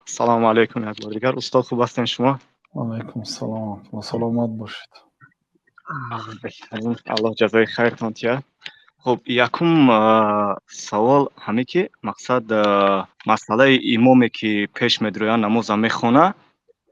Салому алайкум як бор дигар, устод, хуб ҳастем, шумо? Алайкум ассалом ва саломат бошед. Беҳтарин, Аллоҳ ҷазои хайртон тиҳад. Хуб, якум савол ҳаме ки мақсад, масъалаи имоме ки пеш медрояд, намоза мехона.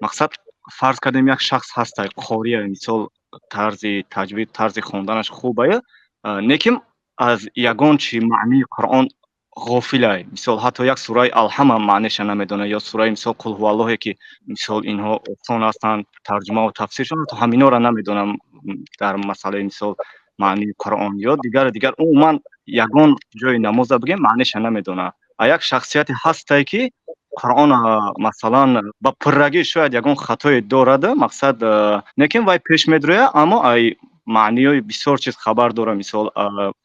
Мақсад, фарз кардем, як шахс ҳастай, қория, мисол, тарзи таҷвид, тарзи хонданаш хубая, лекин аз ягон чи маънии Қуръон ғофилай. Мисол, ҳатто як сураи Алҳама маънеша намедонад ё сураи, мисол, Қулҳуаллоҳе ки, мисол, инҳо осон ҳастанд, тарҷумаву тафсиршон, ҳатто ҳаминҳоро намедонам дар масъалаи, мисол, маънии Қуръон ё дигару дигар. Умуман, ягон ҷои намоза бигем, маънеша намедонад. А як шахсияте ҳастай ки Қуръон, масалан, ба пуррагӣ шояд ягон хатое дорад, мақсад, лекин вай пеш медрояд, аммо ай маъниҳои бисёр чиз хабар дорад. Мисол,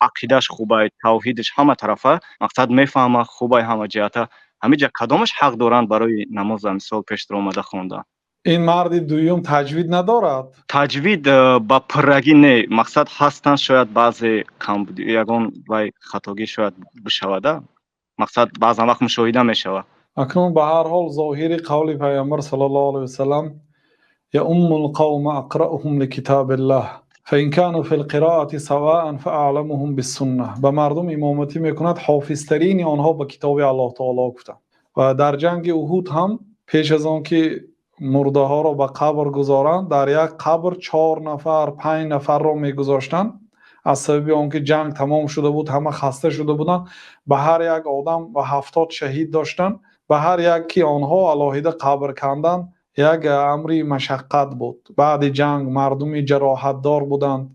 ақидаш хубай, тавҳидаш ҳама тарафа, мақсад, мефаҳма, хубай ҳама ҷиҳата. Ҳамиҷа кадомаш ҳақ доранд барои намоза, мисол, пешдаромада хондан? Ин марди дуюм таҷвид надорад? Таҷвид ба пуррагӣ не, мақсад, ҳастанд шояд баъзе камбуди, ягон вай хатогӣ шояд бишавада, мақсад, баъзан вақт мушоҳида мешавад. Акнун, ба ҳар ҳол, зоҳири қавли Пайғамбар саллаллоҳу алайҳи васалам: يؤم القوم أقرؤهم لكتاب الله فإن كانوا في القراءة سواء فأعلمهم بالسنة. Ба мардум имоматӣ мекунад ҳофизтарини онҳо ба китоби Аллоҳ таоло, гуфтанд. Ва дар ҷанги Уҳуд ҳам, пеш аз он ки мурдаҳоро ба қабр гузоранд, дар як қабр чор нафар, панҷ нафарро мегузоштанд. Аз сабаби он ки ҷанг тамом шуда буд, ҳама хаста шуда буданд, ба ҳар як одам ва 70 шаҳид доштанд, ба ҳар яки онҳо алоҳида қабр кандан як амри машаққат буд. Баъди ҷанг мардуми ҷароҳатдор буданд,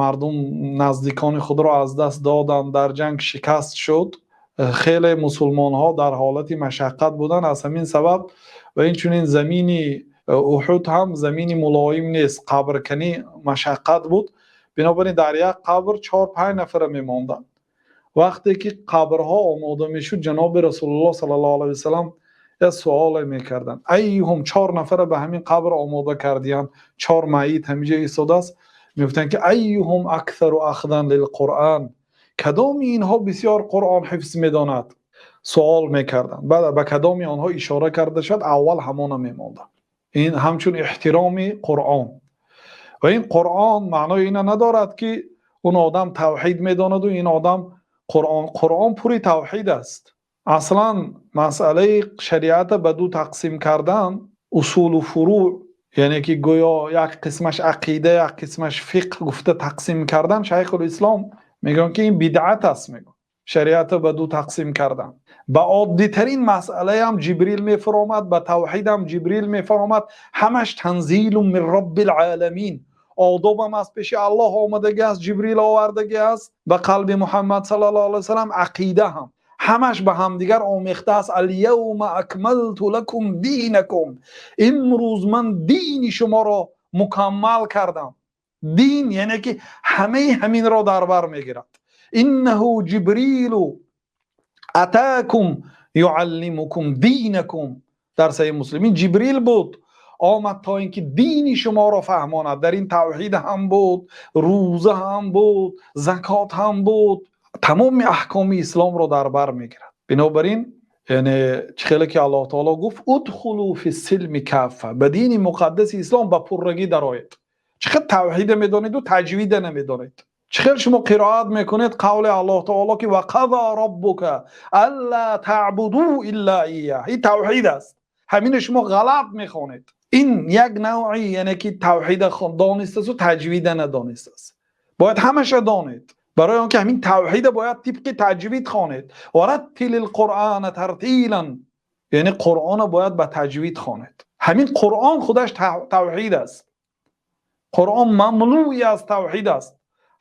мардум наздикони худро аз даст доданд, дар ҷанг шикаст шуд, хеле мусулмонҳо дар ҳолати машаққат буданд. Аз ҳамин сабаб ва инчунин замини Уҳуд ҳам замини мулоим нест, қабрканӣ машаққат буд. Бинобар ин дар як қабр чор панҷ нафара мемонданд. Вақте ки қабрҳо омода мешуд, ҷаноби Расулуллоҳ саллаллоҳу алайҳи васалам як суоле мекарданд: أيهم. Чор нафара ба ҳамин қабр омода кардиянд, чор майит ҳамиҷа истодааст. Мегуфтанд ки: أيهم أكثر أخذا للقرآن؟ Кадоми инҳо бисёр Қуръон ҳифз медонад? Суол мекарданд. Баъд ба кадоми онҳо ишора карда шуд, аввал ҳамона мемонданд. Ин ҳамчун эҳтироми Қуръон. Ва ин Қуръон маънои ина надорад, ки он одам тавҳид медонаду ин одам Қуръон. Қуръон пури тавҳид аст. Аслан масъалаи шариата ба ду тақсим кардан, усулу фурӯъ, яъне ки гӯё як қисмаш ақида, як қисмаш фиқҳ гуфта тақсим кардан, Шайхулислом мегӯянд, ки ин бидъат аст. Мегӯянд, шариата ба ду тақсим кардан, ба оддитарин масъалаям Ҷибрил мефаромад, ба тавҳидам Ҷибрил мефаромад. Ҳамаш تنزيل من رب العالمين. Одобам аз пеши Аллоҳ омадагӣ аст, Ҷибрил овардагӣ аст ба қалби Муҳаммад саллаллоҳу алайҳи васалам. Ақида ҳам, ҳамаш ба ҳамдигар омехта аст. اليوم أكملت لكم دينكم. Имрӯз ман дини шуморо мукаммал кардам. Дин, яъне ки ҳамаи ҳаминро дар бар мегирад. إنه جبريل أتاكم يعلمكم دينكم. Дар Саҳиҳ Муслим, ин Ҷибрил буд, омад то ин ки дини шуморо фаҳмонад. Дар ин тавҳид ҳам буд, рӯза ҳам буд, закот ҳам буд, тамоми аҳкоми исломро дар бар мегирад. Бинобар ин, яъне чӣ хеле ки Аллоҳ таоло гуфт: ادخلوا في السلم كافة. Ба дини муқаддаси ислом ба пуррагӣ дароед. Чӣ хел тавҳида медонеду таҷвида намедонед? Чӣ хел шумо қироат мекунед қавли Аллоҳ таоло, ки وقضى ربك ألا تعبدوا إلا إياه؟ Ин тавҳид аст. Ҳамина шумо ғалат мехонед. Ин як навъи, яъне ки тавҳида донистасту таҷвида надонистааст. Бояд ҳамаша донед, барои он ки ҳамин тавҳида бояд тибқи таҷвид хонед. ورتل القرآن ترتيلا. Яъне Қуръона бояд ба таҷвид хонед. Ҳамин Қуръон худаш тавҳид аст. Қуръон мамлӯи аз тавҳид аст.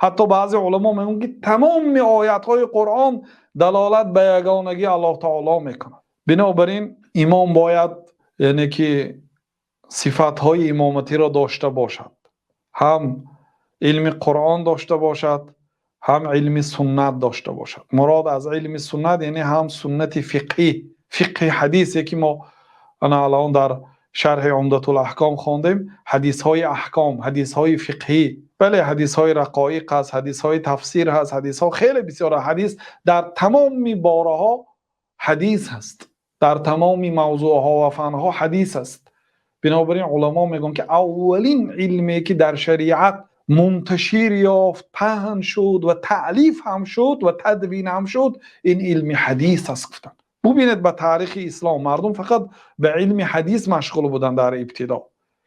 Ҳатто баъзе уламо мегӯянд, ки тамоми оятҳои Қуръон далолат ба ягонагии Аллоҳ таоло мекунад. Бинобар ин имом бояд, яъне ки сифатҳои имоматиро дошта бошад, ҳам илми Қуръон дошта бошад, ҳам илми суннат дошта бошад. Мурод аз илми суннат, яъне ҳам суннати фиқҳӣ, фиқҳи ҳадисе ки мо ана алон дар шарҳи Умдатул аҳком хондем, ҳадисҳои аҳком, ҳадисҳои фиқҳӣ. Бале, ҳадисҳои рақоиқ ҳаст, ҳадисҳои тафсир ҳаст, ҳадисҳо хеле бисёр. Ҳадис дар тамоми бораҳо ҳадис ҳаст. Дар Дар тамоми мавзӯъҳо ва фанҳо ҳадис аст. Бинобар ин уламо мегӯянд, ки аввалин илме ки дар шариат мунташир ёфт, паҳн шуд ва таълиф ҳам шуд ва тадвин ҳам шуд, ин илми ҳадис аст, гуфтанд. Бубинед, ба таърихи ислом мардум фақат ба илми ҳадис машғул буданд дар ибтидо,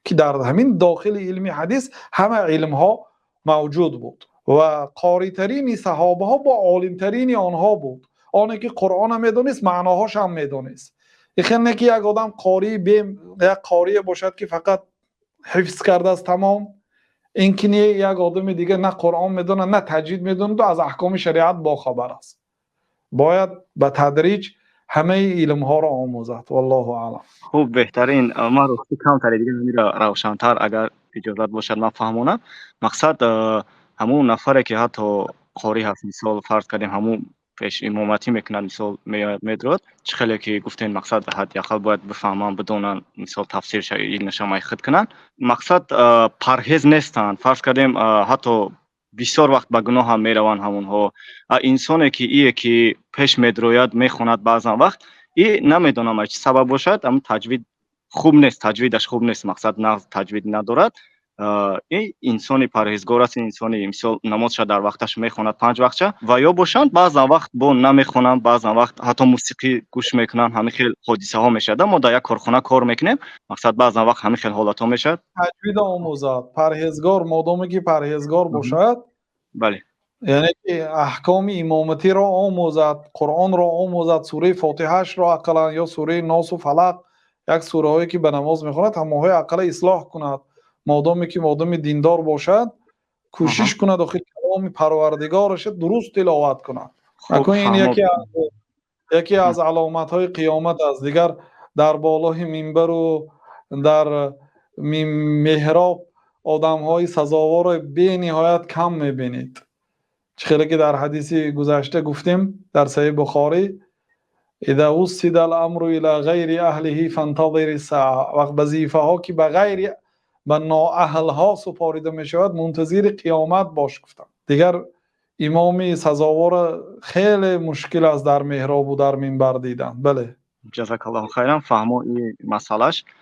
ки дар ҳамин дохили илми ҳадис ҳама илмҳо мавҷуд буд ва қоритарин саҳобаҳо бо олимтарин онҳо буд. Онӣ ки Қуръонро медонист, маъноҳояшро ҳам медонист. Ин не ки як одами қорӣ, як қорӣ бошад, ки фақат ҳифз кардааст, тамом. Ин ки не, як одами дигар на Қуръон медонад, на таҷвид медонад ва аз аҳкоми шариат бохабар аст. Бояд ба тадриҷ ҳама илмҳоро омӯзад. Валлоҳу аълам. Хуб, беҳтарин. Ман рости камтаре дига ҳаминро равшантар, агар иҷозат бошад, ман фаҳмонам. Мақсад, ҳамун нафаре ки ҳатто қорӣ ҳаст, мисол, фарз кардем, ҳамун пеш имоматӣ мекунад, мисол, меояд, медурад, чӣ хеле ки гуфтем, мақсад, ҳадди ақал бояд бифаҳманд, бидонанд, мисол, тафсирша, илмаша майхуд кунанд. Мақсад, парҳез нестанд, фарз кардем, ҳатто бисёр вақт ба гуноҳ ҳам мераванд ҳамонҳо. Инсоне ки ие ки пеш медрояд, мехонад, баъзан вақт и намедонам аз чӣ сабаб бошад, ҳамн таҷвид хуб нест, таҷвидаш хуб нест, мақсад, нағз таҷвид надорад. И инсони парҳезгор аст, инсони, мисол, намозша дар вақташ мехонад, панҷ вақтша, ва ё бошанд, баъзан вақт бо намехонанд, баъзан вақт ҳатто мусиқӣ гӯш мекунанд. Ҳамин хел ҳодисаҳо мешавад. Мо дар як корхона кор мекунем, мақсад, баъзан вақт ҳамин хел ҳолатҳо мешавад. Таҷвид омӯзад, парҳезгор, модоме ки парҳезгор бошад. Бале. Яъне ки аҳкоми имоматиро омӯзад, Қуръонро омӯзад, сураи Фотиҳашро ақаллан ё сураи Носу Фалақ, як сураҳое ки ба намоз мехонад, ҳамонҳои ақалла ислоҳ кунад. Модоме ки одами диндор бошад, кӯшиш кунад, охир каломи Парвардигораша дуруст тиловат кунад. Акун ин яке аз аломатҳои қиёмат аст. Дигар дар болои минбару дар меҳроб одамҳои сазоворо бениҳоят кам мебинед. Чӣ хеле ки дар ҳадиси гузашта гуфтем, дар Саҳиҳи Бухорӣ: إذا وسد الأمر إلى غير أهله فانتظر الساعة. Вақт вазифаҳо ки ба ғайри, ба ноаҳлҳо супорида мешавад, мунтазири қиёмат бош, гуфтанд. Дигар имоми сазоворо хеле мушкил аст дар меҳробу дар минбар дидан. Бале. Ҷазакаллоҳу хайран, фаҳмо ин масъалаш.